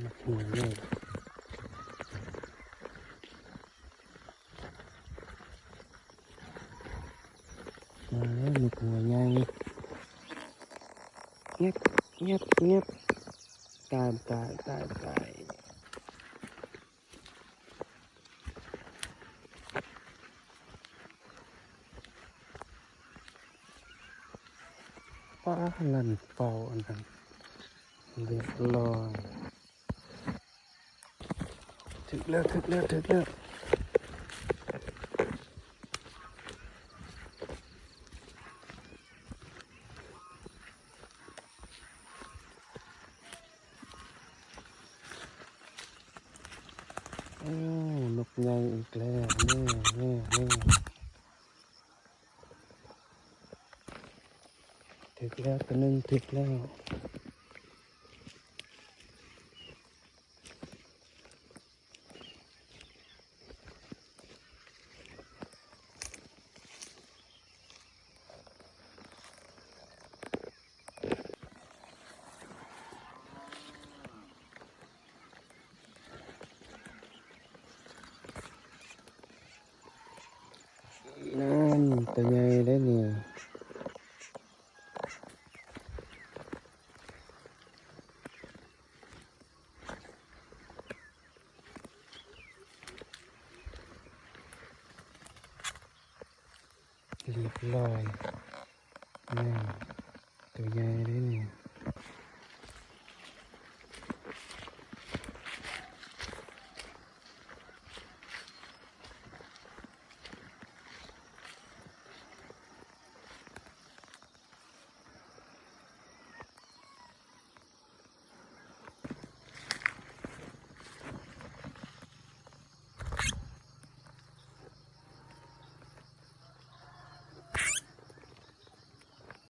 ນກຫົວໃຫຍ່ ມາແລ້ວ ນົກຫົວໃຫຍ່ ແງບ ແງບ ແງບ ຕາຍ ຕາຍ ຕາຍ ຕາຍ. ປ້າ ລັນເປົ້າອັນນັ້ນ ຮຽບຮ້ອຍ. ຖືກແລ້ວ ຖືກແລ້ວ ຖືກແລ້ວ. ໂອ້ ນົກໃຫຍ່ອີກແລ້ວ ແນ່ ແນ່ ແນ່. ຖືກແລ້ວ ໂຕໜຶ່ງຖືກແລ້ວ. ນັ້ນ ໂຕໃຫຍ່ເດ້ນີ້. ຮຽບຮ້ອຍ ແມ່ນ